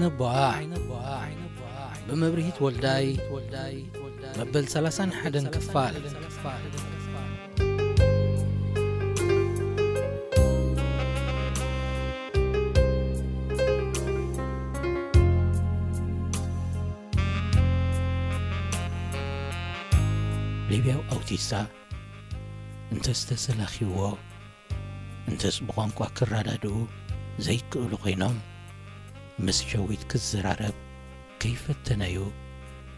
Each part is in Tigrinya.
ነቦኣ ብመብርሂት ወልዳይ መበል ሰላሳን ሓደን ክፋል። ሊብያዊ ኣውቲስታ እንተስ ተሰላኺዎ እንተስ ብቋንቋ ክረዳድኡ ዘይክእሉ ኮይኖም ምስ ሸዊት ክዘራረብ ከይፈተነዩ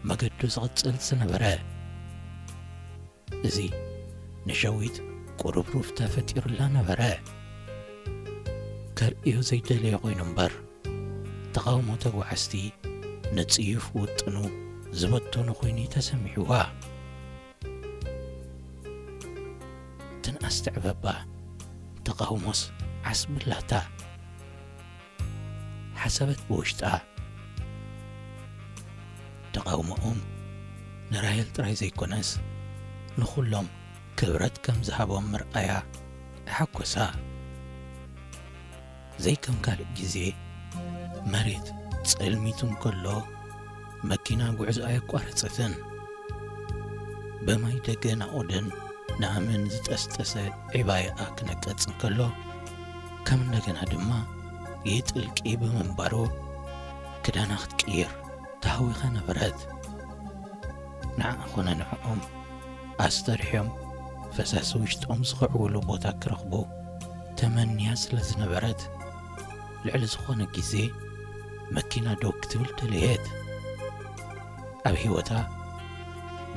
መገዱ ዝቕጽል ዝነበረ። እዚ ንሸዊት ቁሩብ ሩፍታ ፈጢሩላ ነበረ። ከርእዮ ዘይደለየ ኮይኑ እምበር ተቓውሞ ተጓዓዝቲ ንጽዩፍ ውጥኑ ዝበተኑ ኮይኑ ተሰሚዕዋ። ትንኣስ ትዕበባ ተቓውሞስ ዓስብላታ ሓሰበት ብውሽጣ። ተቓውሞኦም ንራሄል ጥራይ ዘይኮነስ ንኹሎም ክብረት ከም ዝሃቦም ምርኣያ ተሓጎሳ። ዘይከም ካልእ ግዜ መሬት ጸልሚቱ እንከሎ መኪና ጉዕዞ ኣየቋረጸትን። ብማይ ደገ ናኦደን ንኣምን ዝጠስጠሰ ዕባየኣ ክነቀጽ እንከሎ ከም እንደገና ድማ ይጥልቂ ብምንባሩ ክዳና ክትቅይር ተሃዊኻ ነበረት። ንዓ ኾነ ንዕኦም ኣስተርሕዮም ፈሳሲ ውሽጦም ዝኽዕውሉ ቦታ ክረኽቡ ተመንያ ስለ ዝነበረት ልዕሊ ዝኾነ ግዜ መኪና ደው ክትብል ደለየት። ኣብ ህይወታ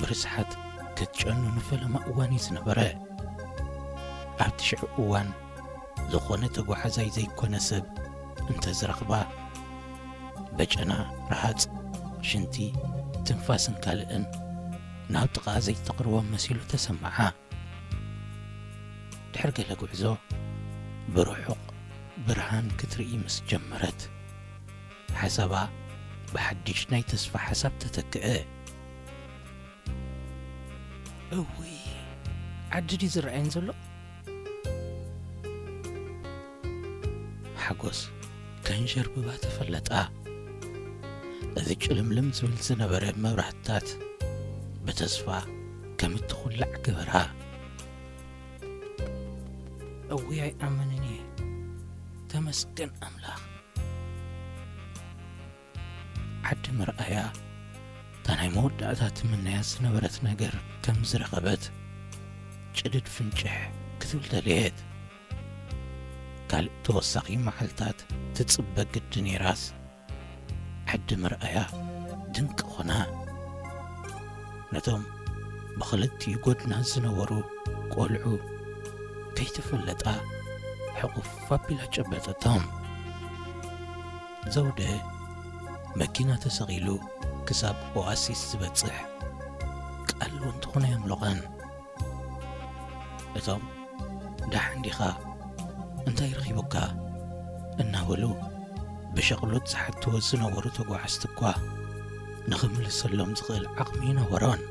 ብርስሓት ክትጨኑ ንፈለማ እዋን እዩ ዝነበረ። ኣብቲ ሽዑ እዋን ዝኾነ ተጓዓዛይ ዘይኮነ ሰብ እንተዝረኽባ በጨና፣ ረሃጽ፣ ሽንቲ፣ ትንፋስን ካልእን ናብ ጥቓ ዘይተቕርቦም መሲሉ ተሰምዓ። ድሕሪ ገለ ጉዕዞ ብርሑቕ ብርሃን ክትርኢ ምስ ጀመረት ሓሳባ ብሓድሽ ናይ ተስፋ ሓሳብ ተተክአ። እውይ ዓዲ ድዩ ዝረኣየን ዘሎ? ሓጎስ ከንሸርብባ ተፈለጣ። እዚ ጭልምልም ዝብል ዝነበረ መብራህትታት ብተስፋ ከም እትኹላዕ ገበራ። እውይ ኣይኣምንን እየ፣ ተመስገን ኣምላኽ። ዓዲ ምርኣያ እታ ናይ መወዳእታ ትምነያ ዝነበረት ነገር ከም ዝረኸበት ጭድድ ፍንጭሕ ክትብል ደለየት። ካልእ ተወሳኺ መዓልታት ትጽበ ግዲ ነይራስ ዓዲ ምርኣያ ድንቂ ኾና። ነቶም ብኽልቲኡ ጎድና ዝነበሩ ቆልዑ ከይተፈለጣ ሕቑፍ ኣቢላ ጨበጠቶም። ዘውደ መኪና ተሰቒሉ ክሳብ ኦኣሲስ ዝበጽሕ ቃል እውን ትኹን ኣየምለቐን። እቶም ደሓን ዲኻ? እንታይ ረኺቡካ? እናበሉ ብሸቕሎት ዝሓትዎ ዝነበሩ ተጓዓዝቲ እኳ ንኽምልሰሎም ዝኽእል ዓቕሚ ኣይነበሮን።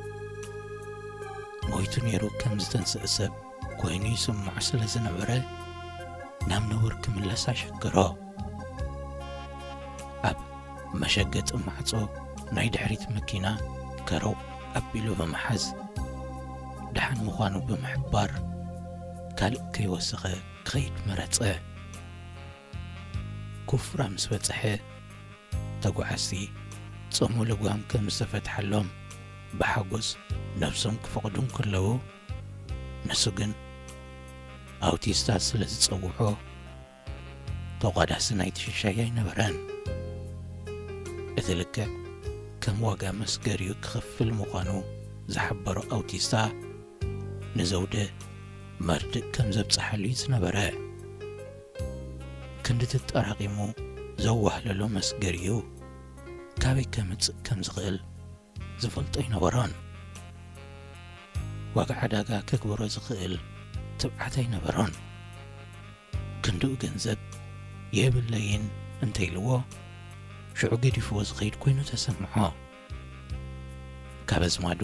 ሞይቱ ነይሩ ከም ዝተንስአ ሰብ ኮይኑ ይስምዖ ስለ ዝነበረ ናብ ነውር ክምለስ ኣሸገሮ። ኣብ መሸገጢ ማዕጾ ናይ ድሕሪት መኪና ከረው ኣቢሉ ብምሓዝ ደሓን ምዃኑ ብምሕባር ካልእ ከይወሰኸ ክኸይድ መረጸ። ኩፍራ ምስ በጽሐ ተጓዓዝቲ ጾሙ ልጓም ከም ዝተፈትሓሎም ብሓጎስ ነብሶም ክፈቕዱ እንከለዉ ንሱ ግን ኣውቲስታ ስለ ዝጸውዖ ተቋዳሲ ናይቲ ሽሻይ ኣይነበረን። እቲ ልክዕ ከም ዋጋ መስገሪኡ ክኸፍል ምዃኑ ዝሓበሮ ኣውቲስታ ንዘውደ መርድእ ከም ዘብጽሓሉ እዩ ዝነበረ። ክንዲ ተጠራቒሙ ዘዋህለሎ መስገሪኡ ካበይ ከምጽእ ከም ዝኽእል ዝፈልጦ ኣይነበሮን። ዋጋ ዕዳጋ ከግብሮ ዝኽእል ትብዓት ኣይነበሮን። ክንድኡ ገንዘብ የብለይን እንተኢልዎ ሽዑ ገዲፍዎ ዝኸይድ ኮይኑ ተሰምዖ። ካብ ኣዝማዱ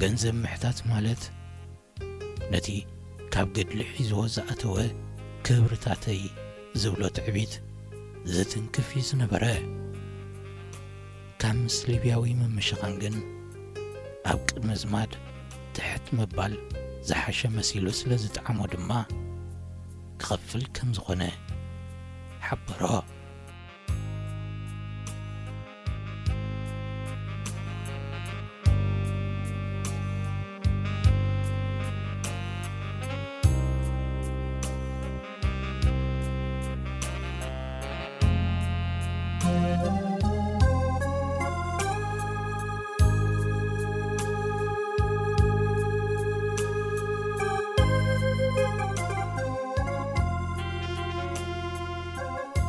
ገንዘብ ምሕታት ማለት ነቲ ካብ ገድሊ ሒዝዎ ዝኣተወ ክብርታተይ ዝብሎ ትዕቢት ዝትንክፍ እዩ ዝነበረ። ምስ ሊብያዊ ምምሽኻን ግን ኣብ ቅድሚ ዝማድ ትሕት ምባል ዝሓሸ መሲሉ ስለ ዝጠዓሞ ድማ ክኸፍል ከም ዝኾነ ሓበሮ።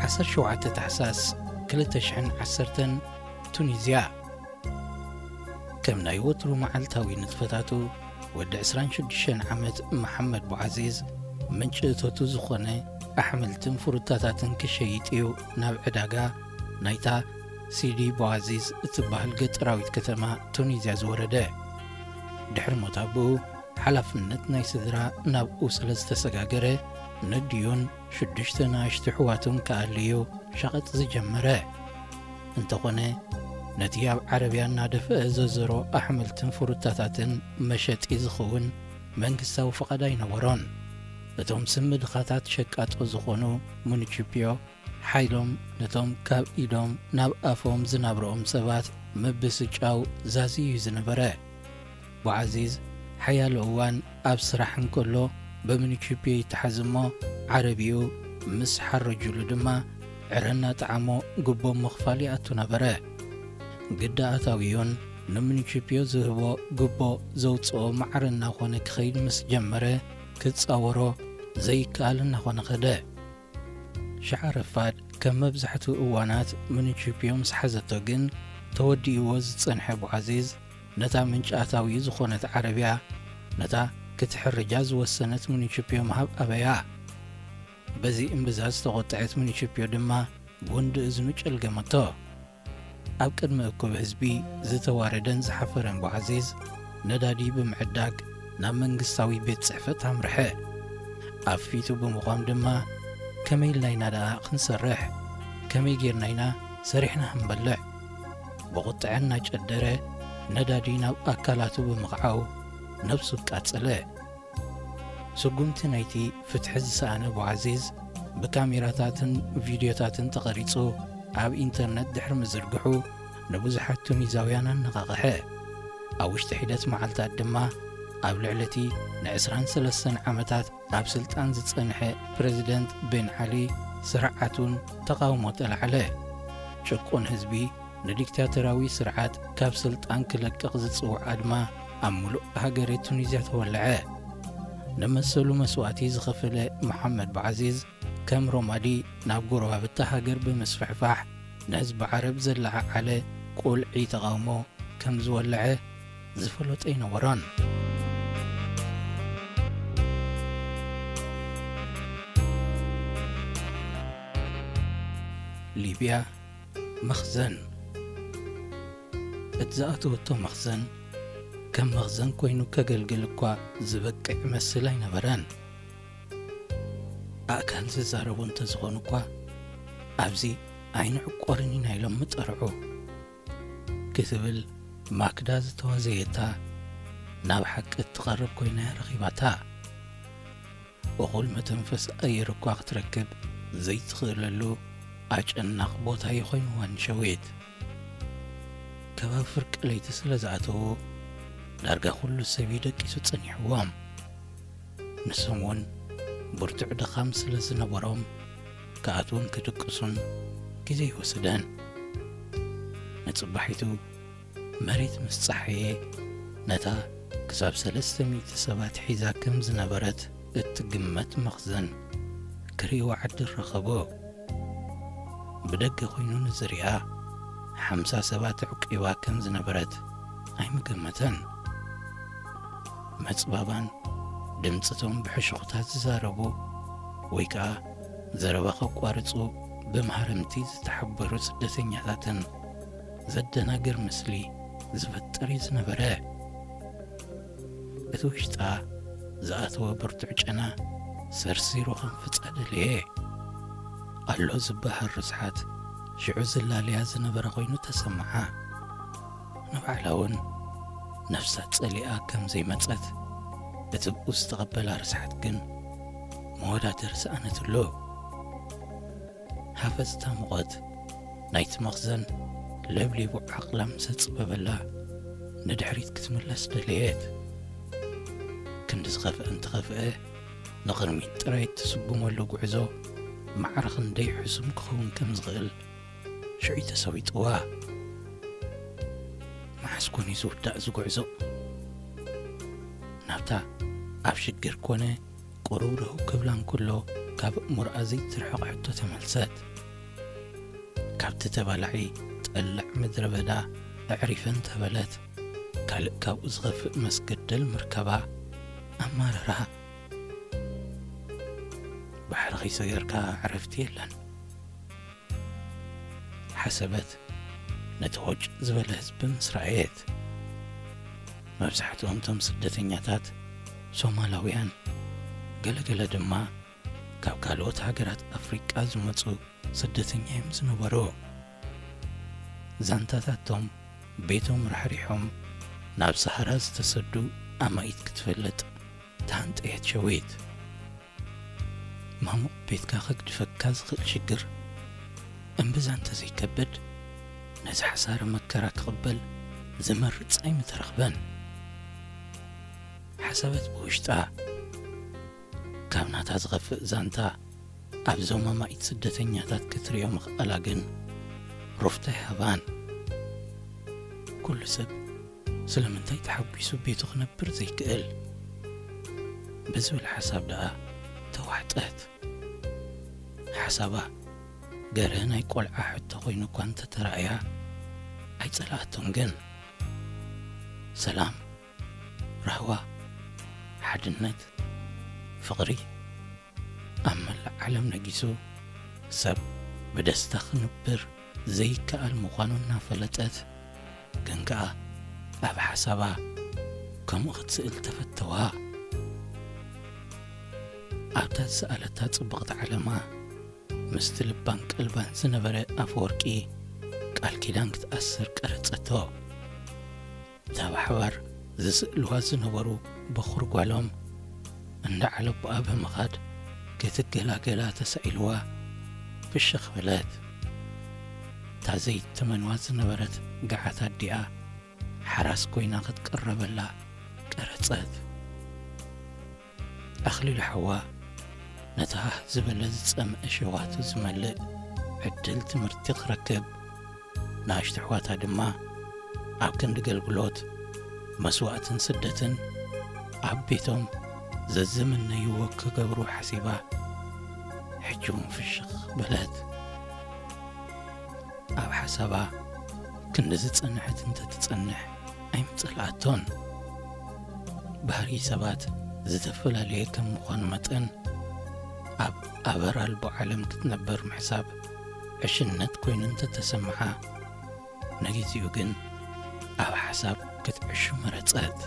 ዓሰርተ ሸውዓተ ታሕሳስ ክልተ ሽሕን ዓሰርተን፣ ቱኒዝያ። ከም ናይ ወትሩ መዓልታዊ ንጥፈታቱ፣ ወዲ ዕስራን ሽዱሽተን ዓመት መሓመድ ቡዓዚዝ፣ ምንጪ እቶቱ ዝኾነ ኣሕምልትን ፍሩታታትን ክሸይጥ እዩ ናብ ዕዳጋ ናይታ ሲዲ ቡዓዚዝ እትበሃል ገጠራዊት ከተማ ቱኒዝያ ዝወረደ። ድሕሪ ሞት ኣቦኡ፣ ሓላፍነት ናይ ስድራ ናብኡ ስለ ዝተሰጋገረ፣ ነዲኡን ሽዱሽተ ንኣሽቱ ኣሕዋቱን ክኣሊ እዩ ሸቐጥ ዝጀመረ። እንተኾነ፣ ነቲ ኣብ ዓረብያ እናደፍአ ዘዘሮ ኣሕምልትን ፍሩታታትን መሸጢ ዝኸውን መንግስታዊ ፍቓድ ኣይነበሮን። እቶም ስም ድኻታት ሸቃጦ ዝኾኑ ሙኒቺፒዮ፣ ሓይሎም ነቶም ካብ ኢዶም ናብ ኣፎም ዝናብርኦም ሰባት ምብስጫው ዛዝዩ እዩ ዝነበረ። ቡዓዚዝ ሓያሎ እዋን ኣብ ስራሕ እንከሎ፣ ብሙኒቺፒዮ ይተሓዝ እሞ፣ ዓረብይኡ ምስ ሓረጁሉ ድማ ዕረ እናጠዓሞ ጉቦ ምኽፋል ይኣቱ ነበረ። ግዳ ኣታዊኡን ንሙኒቺፒዮ ዝህቦ ጉቦ ዘውጽኦ ማዕረ እናኾነ ክኸይድ ምስ ጀመረ፣ ክጻወሮ ዘይከኣል እናኾነ ኸደ። ሸዓ ረፋድ፣ ከም መብዛሕትኡ እዋናት ሙኒቺፒዮ ምስ ሓዘቶ ግን፣ ተወዲእዎ ዝጸንሐ ቡዓዚዝ፣ ነታ ምንጪ ኣታዊኡ ዝኾነት ዓረብያ፣ ነታ ክትሕርጃ ዝወሰነት ሙኒቺፒዮ ምሃብ ኣበያ። በዚ እምብዛ ዝተቖጥዐት ሙኒቺፒዮ ድማ፣ ጉንዲ እዝኑ ጨልገመቶ። ኣብ ቅድሚ እኩብ ህዝቢ ዝተዋረደን ዝሓፈረን ቡዓዚዝ፣ ነዳዲ ብምዕዳግ ናብ መንግስታዊ ቤት ጽሕፈት ኣምርሐ። ኣብ ፊቱ ብምዃም ድማ፣ "ከመይ ኢልና ኢና ደኣ ክንሰርሕ? ከመይ ጌርና ኢና ሰሪሕና ክንበልዕ?" ብቑጥዐ እናጨደረ፣ ነዳዲ ናብ ኣካላቱ ብምኽዓው፣ ነብሱ ኣቃጸለ። ስጉምቲ ናይቲ ፍትሒ ዝሰኣነ ቡዓዚዝ፣ ብካሜራታትን ቪድዮታትን ተቐሪጹ ኣብ ኢንተርነት ድሕሪ ምዝርግሑ፣ ንብዙሓት ቱኒዛውያን ኣነቓቕሐ። ኣብ ውሽጢ ሒደት መዓልታት ድማ፣ ኣብ ልዕሊ እቲ ንዕስራን ሰለስተን ዓመታት ኣብ ስልጣን ዝጸንሐ ፕረዚደንት ቤን ዓሊ፣ ስርዓቱን ተቓውሞ ተላዕለ። ጭቁን ህዝቢ ንዲክታቶራዊ ስርዓት ካብ ስልጣን ክለቅቕ ዝጽውዕ ኣድማ ኣብ ምሉእ ሃገረ ቱኒዝያ ተወልዐ። ንመሰሉ መስዋእቲ ዝኸፈለ መሓመድ ቡዓዚዝ፣ ከም ሮማዲ ናብ ጎረባብቲ ሃገር ብምስፍሕፋሕ፣ ንህዝቢ ዓረብ ዘለዓዓለ ቁልዒ ተቓውሞ ከም ዝወልዐ ዝፈለጦ ኣይነበሮን። ሊብያ፣ መኽዘን። እቲ ዝኣተወቶ መኽዘን፣ ከም መኽዘን ኮይኑ ከገልግል እኳ ዝበቅዕ ይመስል ኣይነበረን። ኣእካል ዝዛረቡ እንተዝኾኑ እኳ፣ ኣብዚ ኣይንዕቆርን ኢና ኢሎም ምጠርዑ። ክትብል ማክዳ ዝተዋዘየታ፣ ናብ ሓቂ እትቐርብ ኮይና እያ ረኺባታ። እኹል መተንፈሲ ኣየር እኳ ክትረክብ ዘይትኽእለሉ ኣጨናቕ ቦታ እዩ ኮይንዋ ንሸዊት። ከባቢ ፍርቂ ለይቲ ስለ ዝኣተዉ፣ ዳርጋ ኩሉ ሰብ እዩ ደቂሱ ጸኒሕዎም። ንሶም እውን ብርቱዕ ድኻም ስለ ዝነበሮም፣ ክኣትዉን ክድቅሱን ግዜ ኣይወሰደን። ንጽባሒቱ መሬት ምስ ጸሓየ፣ ነታ ክሳብ ሰለስተ ሚእቲ ሰባት ሒዛ ከም ዝነበረት እትግመት መኽዘን ክርእይዋ ዕድል ረኸቡ። ብደገ ኮይኑ ንዝሪኣ፣ ሓምሳ ሰባት ኣዕቂባ ከም ዝነበረት ኣይምገመተን። መጽባባን ድምጽቶም ብሕሹኽታ ዝዛረቡ ወይ ከኣ ዘረባ ከቋርጹ ብማህረምቲ ዝተሓበሩ ስደተኛታትን ዘደናግር ምስሊ ዝፈጥር እዩ ዝነበረ። እቲ ውሽጣ ዝኣተወ ብርቱዕ ጨና ሰርሲሩ ከንፍጻ ደለየ። ኣሎ ዝበሃል ርስሓት ሽዑ ዝላለያ ዝነበረ ኮይኑ ተሰምዓ። ንባዕላ እውን ነፍሳ ጸሊኣ ከም ዘይመጸት፣ እቲ ብኡ ዝተቐበላ ርስሓት ግን መወዳደሪ ሰኣነትሉ። ሃፈጽታ ሙቐት ናይቲ መኽዘን ለብሊቡ ዓቕላ ምስ ኣጽበበላ፣ ንድሕሪት ክትምለስ ደለየት። ክንዲ ዝኸፍአ እንተኸፍአ፣ ንቕድሚት ጥራይ እትስጉመሉ ጉዕዞ ማዕረ ክንደይ ሕሱም ክኸውን ከም ዝኽእል ሽዑ ተሰዊጥዋ። መዓስ ኮን እዩ ዝውዳእ እዚ ጉዕዞ? ናብታ ኣብ ሽግር ኮነ ቁሩብ ደው ክብላ እንከሎ ካብ ኣእምሮኣ ዘይትርሕቕ ሕቶ ተመልሰት። ካብቲ ተባላዒ ጠላዕ ምድረ በዳ ኣዕሪፈ እንተበለት፣ ካልእ ካብኡ ዝኸፍእ መስገደል ምርካባ ኣማረራ። ባሕሪ ከይሰገርካ ዕረፍቲ የለን። ሓሰበት ነቲ ሆጭ ዝበለ ህዝቢ ምስ ረኣየት። መብዛሕትኦም እቶም ስደተኛታት ሶማላውያን፣ ገለገለ ድማ ካብ ካልኦት ሃገራት ኣፍሪቃ ዝመጹ ስደተኛ እዮም ዝነበሩ። ዛንታታቶም ቤቶም ራሕሪሖም ናብ ሰሃራ ዝተሰዱ ኣማኢት ክትፈልጥ ተሃንጠየት ሸዊት። ማሙቕ ቤትካ ከግድፈካ ዝኽእል ሽግር እምብዛ እንተዘይከብድ፣ ነዚ ሓሳረ መከራ ክቕበል ዝመርጽ ኣይምተረኽበን። ሓሰበት ብውሽጣ። ካብ ናታ ዝኸፍእ ዛንታ ኣብዞም ኣማኢት ስደተኛታት ክትርእዮ ምኽኣላ ግን ሩፍታ ይሃባን። ኩሉ ሰብ ስለምንታይ ተሓጒሱ ቤቱ ክነብር ዘይክእል? ብዝብል ሓሳብ ደኣ ተዋሕጠት። ሓሳባ ገርህ ናይ ቆልዓ ሕቶ ኮይኑ እኳ እንተተራእያ፣ ኣይጸልኣቶን ግን። ሰላም፣ ራህዋ፣ ሓድነት፣ ፍቕሪ ኣብ መላእ ዓለም ነጊሱ፣ ሰብ ብደስታ ክንብር ዘይከኣል ምዃኑ እናፈለጠት፣ ግን ከኣ ኣብ ሓሳባ ከምኡ ክትስእል ተፈተዋ። ኣብታ ዝሰኣለታ ጽብቕቲ ዓለማ፣ ምስቲ ልባን ቀልባን ዝነበረ ኣፈወርቂ ቃል ኪዳን ክትኣስር ቀረጸቶ። እታ ብሓባር ዝስእልዋ ዝነበሩ በኹር ጓሎም፣ እንዳ ዓለቦኣ ብምኻድ ክትገላገላ ተሳኢልዋ ፍሽኽ በለት። እታ ዘይትመንዋ ዝነበረት ገዓት ኣዲኣ ሓራስ ኮይና ክትቅረበላ ቀረጸት። ኣኽሊሉ ሓዋ ነቲ ሃህ ዝበለ ዝጸምአ ሸዋቱ ዝመልእ ዕድል ትምህርቲ ክረክብ፣ ንኣሽቱ ኣሕዋታ ድማ ኣብ ክንዲ ገልግሎት፣ መስዋእትን ስደትን ኣብ ቤቶም ዘዝምነይዎ ክገብሩ ሓሲባ፣ ሕጂ እውን ፍሽኽ በለት። ኣብ ሓሳባ ክንዲ ዝጸንሐት እንተትጸንሕ ኣይምጸልኣቶን። ባህሪ ሰባት ዝተፈላለየ ከም ምዃኑ መጠን፣ ኣብ ኣበር ኣልቦ ዓለም ክትነብር ምሕሳብ ዕሽነት ኮይኑ እንተተሰምዓ፣ ንጊዜኡ ግን ኣብ ሓሳብ ክትዕሹ መረጸት።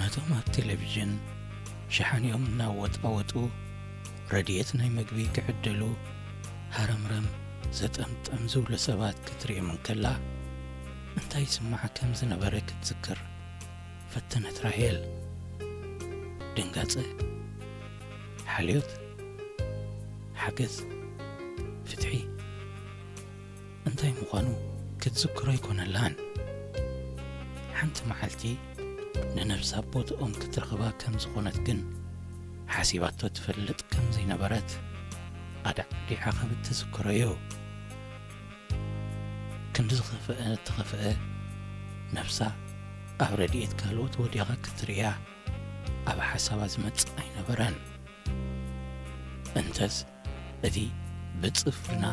ነቶም ኣብ ቴሌቪዥን ሸሓኒኦም እናወጣወጡ ረድኤት ናይ መግቢ ክዕድሉ ሃረምረም ዘጠምጠም ዝብሉ ሰባት ክትርእዮም እንከላ፣ እንታይ ይስምዓ ከም ዝነበረ ክትዝክር ፈተነት ራሄል። ድንጋጸ፣ ሓልዮት፣ ሓገዝ፣ ፍትሒ እንታይ ምዃኑ ክትዝክሮ ኣይኮነላን። ሓንቲ መዓልቲ ንነብሳ ቦትኦም ክትረኽባ ከም ዝኾነት ግን ሓሲባቶ ትፈልጥ ከም ዘይነበረት ኣዳዕዲዓ ከም እትዝክሮ እዩ። ክንዲ ዝኸፍአ እተኸፍአ፣ ነብሳ ኣብ ረድኤት ካልኦት ወዲቓ ክትርእያ ኣብ ሓሳባ ዝመጽእ ኣይነበረን። እንተስ እቲ ብጽፍርና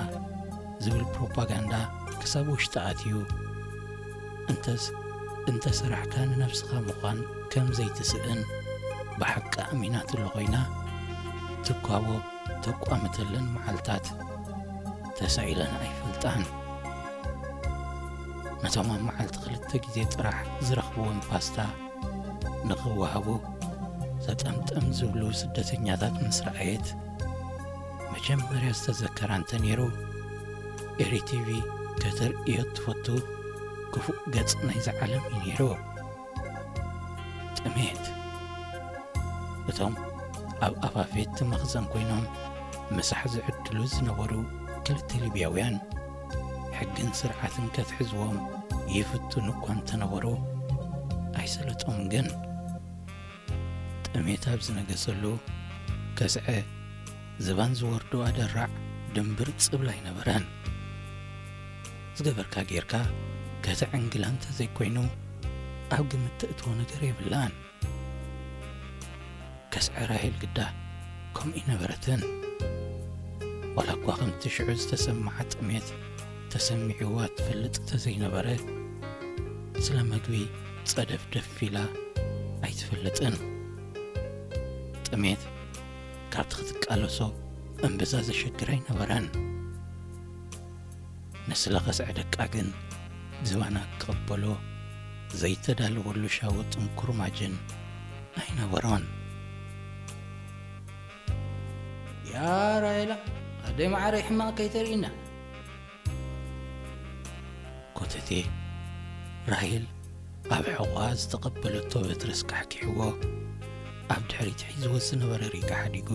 ዝብል ፕሮፓጋንዳ ክሳብ ውሽጢ ኣትዩ፣ እንተስ እንተ ሰራሕካ ንነብስኻ ምዃን ከም ዘይትስእን ብሓቂ ኣሚናትሉ ኮይና፣ ትኳቦ ተቋመተለን መዓልታት ተሳኢለን ኣይፈልጣን። ነቶም ኣብ መዓልቲ ክልተ ግዜ ጥራሕ ዝረኽብዎም ፓስታ ንኽወሃቡ ሰጠምጠም ዝብሉ ስደተኛታት ምስ ረኣየት፣ መጀመርያ ዝተዘከራ እንተ ነይሩ፣ ኤሪ ቲቪ ከተርእዮ እትፈቱ ክፉእ ገጽ ናይዛ ዓለም እዩ ነይሩ። ጥሜት። እቶም ኣብ ኣፋፌት መኽዘን ኮይኖም ምሳሕ ዝዕድሉ ዝነበሩ ክልተ ሊብያውያን፣ ሕግን ስርዓትን ከትሕዝዎም ይፍትኑ እኳ እንተነበሩ፣ ኣይሰለጦምን ግን። ጥሜት ኣብ ዝነገሰሉ ከስዐ ዝባን ዝወርዶ ኣደራዕ ድንብር ጽብል ኣይነበረን። ዝገበርካ ጌርካ ከተዕንግላ እንተዘይኮይኑ ኣብ ግምት ተእትዎ ነገር የብላን። ከስዐ ራሄል ግዳ ከምኡ ይነበረትን። ዋላ እኳ ከምቲ ሽዑ ዝተሰምዓ ጥሜት ተሰሚዕዋ ትፈልጥ ተዘይነበረ፣ ስለ መግቢ ጸደፍደፍ ኢላ ኣይትፈልጥን። ጥሜት ካብቲ ክትቃለሶ እምብዛ ዘሸግር ኣይነበረን። ንስለ ከስዐ ደቃ ግን ዝባና ክቕበሎ ዘይተዳለወሉ ሻወጥን ኩርማጅን ኣይነበሮን። ያ ራሄላ፣ ኣደይ ማዕረይ ሕማቕ ከይተርእይና። ኮተቴ ራሄል ኣብ ሕቖኣ ዝተቐበለቶ በትሪ ስካሕኪሕዎ፣ ኣብ ድሕሪት ሒዝዎ ዝነበረ ሪጋ ሓዲጉ፣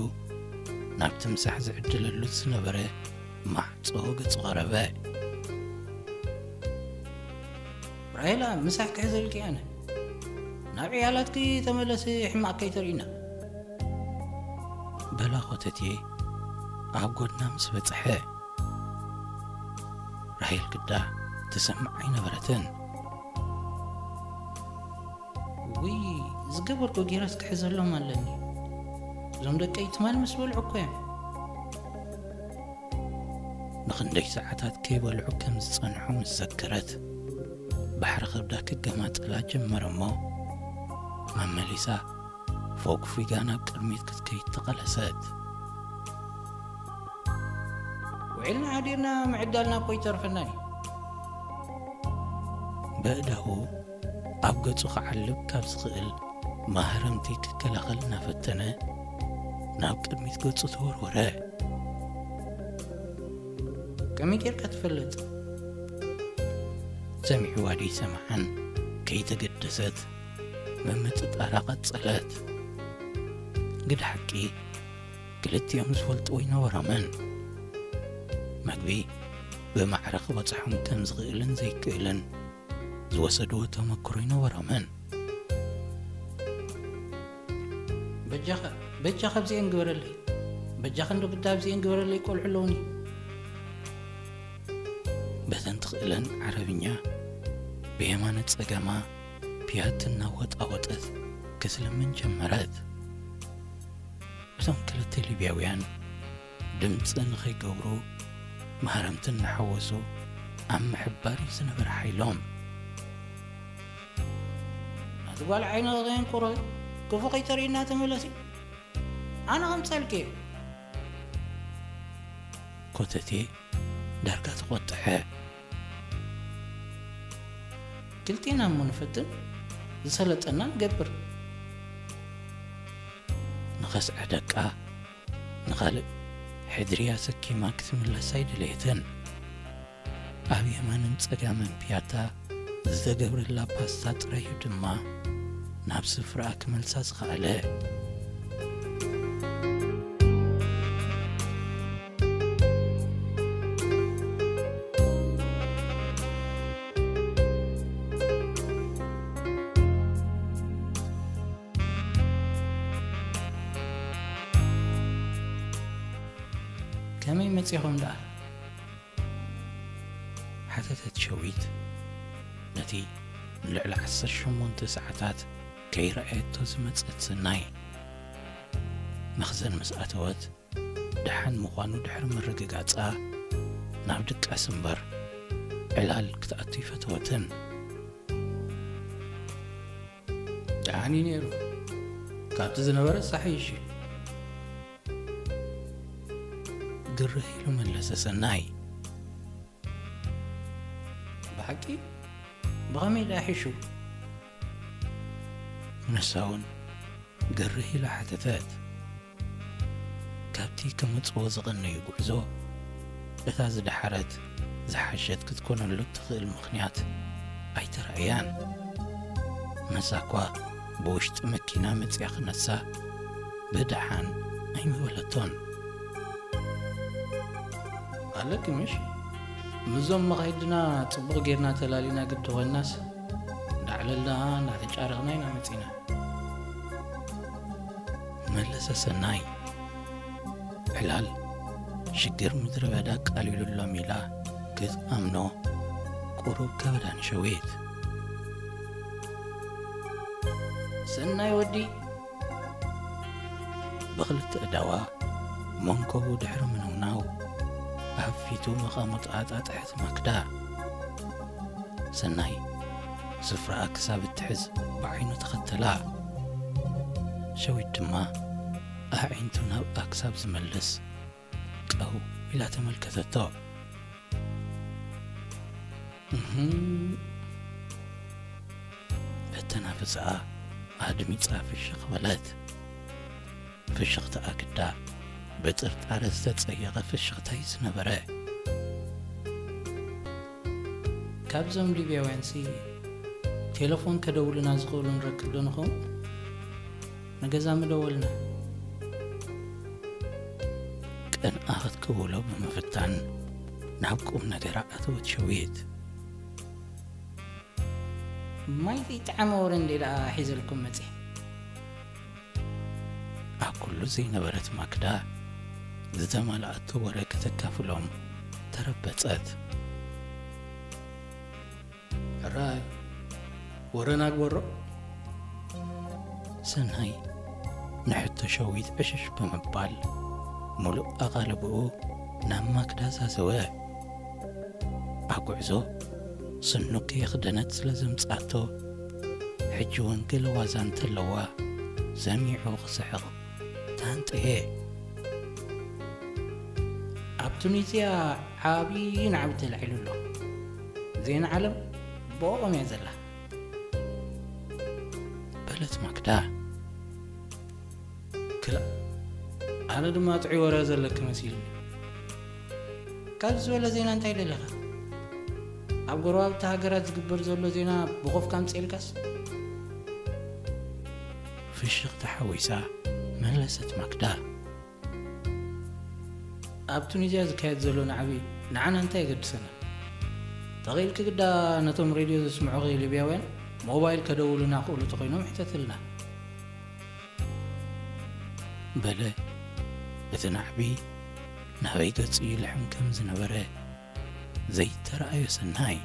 ናብቲ ምሳሕ ዝዕድለሉ ዝነበረ ማዕጾ ገጹ ቐረበ። ራሄላ፣ ምሳሕ ክሕዘልኪ ኣነ። ናብ ዕያላትኪ ተመለሲ፣ ሕማቕ ከይተርእይና። በላ ኮተቴ ኣብ ጎድና ምስ በጽሐ። ራሄል ግዳ ትሰምዕ ኣይነበረትን። ውይ፣ ዝገበርኩ ጌራስ ክሕዘሎም ኣለኒ። እዞም ደቀይ ትማል ምስ በልዑ እኮ እዮም። ንኽንደይ ሰዓታት ከይበልዑ ከም ዝጸንሑ ምስ ዘከረት፣ ባሕሪ ከብዳ ክገማጠላ ጀመረ እሞ፣ መመሊሳ ፎግፊጋ ናብ ቅድሚት ክትከይድ ተቐለሰት። ውዒልና ሓዲርና ምዕዳልና እኮ ይተርፈና እዩ። በእዳሁ ኣብ ገጹ ክዓልብ ካብ ዝኽእል ማህረምቲ ክከላኸል እናፈተነ ናብ ቅድሚት ገጹ ተወርወረ። ከመይ ጌርካ ትፈልጥ? ሰሚዕዋ ደይሰምዓን ከይተገደሰት ምምጥጣራ ቀጸለት። ግደ ሓቂ ክልቲኦም ዝፈልጥዎ ኣይነበሮምን። መግቢ ብማዕረ ክበጽሖም ከም ዝኽእልን ዘይክእልን ዝወሰድዎ ተመክሮ ኣይነበሮምን። በጃኻ፣ በጃኻ ኣብዚኤን ግበረለይ። በጃኻ እንዶ ብዳ ኣብዚኤን ግበረለይ፣ ቆልዑ ኣለውኒ። በተን ትኽእለን ዓረብኛ ብየማነ ጸጋማ ፒያት እናወጣወጠት ክትልምን ጀመረት። እቶም ክልተ ሊብያውያን ድምፂ ንኸይገብሩ ማህረምቲ እናሓወሱ ኣብ ምሕባር እዩ ዝነበረ ሓይሎም። ናቲ ጓል ዓይኒ ከየንቁሮ ክፉ ከይተርእይና ተመለሲ። ኣነ ከምፀልኪ እየ። ኮተቴ ዳርጋ ተቖጥሐ። ክልቴና እሞ ንፈትን፣ ዝሰለጠና ንገብር። ንኸስዐ ደቃ ንኻልእ ሕድሪ ኣሰኪማ ክትምለስ ኣይደለየትን። ኣብ የማንን ጸጋምን ፒያታ ዝተገብረላ ፓስታ ጥራይ እዩ ድማ ናብ ስፍራኣ ክመልሳ ዝኸኣለ። ከመይ መጺኹም ደኣ? ሓተተት ሸዊት፣ ነቲ ንልዕሊ ዓሰርተ ሸሞንተ ሰዓታት ከይረኣየቶ ዝመጸት ሰናይ። መኽዘን ምስ ኣተወት፣ ደሓን ምዃኑ ድሕሪ ምርግጋጻ፣ ናብ ድቃስ እምበር ዕላል ክትኣቱ ይፈተወትን። ደሓን እዩ ነይሩ። ካብቲ ዝነበረ ሳሕይሽ እዩ። ግርህ ኢሉ መለሰ ሰናይ። ብሓቂ ብኸመይ ደኣ ሒሹ? ንሳ እውን ግርህ ኢላ ሓተተት። ካብቲ ከመጽዎ ዝቐነዩ ጉዕዞ፣ እታ ዝደሓረት ዝሓሸት ክትኮነሉ እትኽእል ምኽንያት ኣይተራእያን። ንሳ እኳ ብውሽጢ መኪና መጺኣ ክነሳ ብደሓን ኣይምበለቶን። ኣለኪ ምሽ? ምስዞም መኻይድና ጽቡቕ ጌርና ተላሊና ግዲ ኮይናስ፣ እንዳዕለልና እንዳተጫረቕና ኢና መጺና። መለሰ ሰናይ። ዕላል ሽግር ምድረ በዳ ኣቃሊሉሎም ኢላ ክትኣምኖ ቁሩብ ከበዳ ንሸዊት። ሰናይ ወዲ። ብኽልተ እዳዋ መንኮቡ ድሕሪ ምንውናው፣ ኣብ ፊቱ መቓሙጥ ኣጣጥሐት ማክዳ። ሰናይ ስፍራኣ ክሳብ እትሕዝ ብዓይኑ ተኸተላ። ሸዊት ድማ ኣዒንቱ ናብኣ ክሳብ ዝመልስ ቀው ኢላ ተመልከተቶ። እህም። ኣተናፍስኣ ኣድሚጻ ፍሽኽ በለት። ፍሽኽታኣ ግዳ ብጥርጣረ ዝተጸየቐ ፍሽኽታ እዩ ዝነበረ። ካብዞም ሊብያውያንሲ ቴሌፎን ከደውሉና ዝኽእሉ ንረክብ ዶ ንኸውን? ንገዛ ምደወልና። ቅንኣ ክትክውሎ ብምፍታን ናብ ቁም ነገራ ኣተወት ሸዊት። ማይ ዘይጠዓመ ወረ እንዴ ደኣ ሒዘልኩም መጺእ? ኣብ ኩሉ ዘይነበረት ማክዳ ዝተማልኣቶ ወረ ከተካፍሎም ተረበጸት። ሕራይ፣ ወረ ናግበሮ። ሰናይ ንሕቶ ሸዊት ዕሽሽ ብምባል፣ ሙሉእ ኣቓልብኡ ናብ ማክዳ ዛዘወ። ኣብ ጉዕዞ ስኑ ከየኽደነት ስለ ዘምጻቶ፣ ሕጂ እውን ገለ ዋዛ እንተለዋ ሰሚዑ ክስሕቕ ተሃንጠየ። ኣብ ቱኒዝያ ዓብዪ ናዕቢ ተላዒሉ ኣሎ። ዜና ዓለም ብኦም እያ ዘላ። በለት ማክዳ። ክላእ፣ ኣነ ድማ ጥዑይ ወረ ዘለኪ መሲሉኒ። ካብ ዝበለ ዜና እንታይ ደሊኻ? ኣብ ጎረባብቲ ሃገራት ዝግበር ዘሎ ዜና ብኾፍካ ኣምፅኤልካስ? ፍሽኽታ ሓዊሳ መለሰት ማክዳ። ኣብ ቱኒዝያ ዝካየድ ዘሎ ናዕቢ ንዓና እንታይ የገድሰና? ተኺእልኪ ግዳ ነቶም ሬድዮ ዘስምዑኺ ሊብያውያን ሞባይል ከደውሉና ክእሉ ተኾይኖም ሕተትልና። በለ እቲ ናዕቢ ናበይ ገጹ ይልሕም ከም ዝነበረ ዘይተረኣዮ ሰናይ።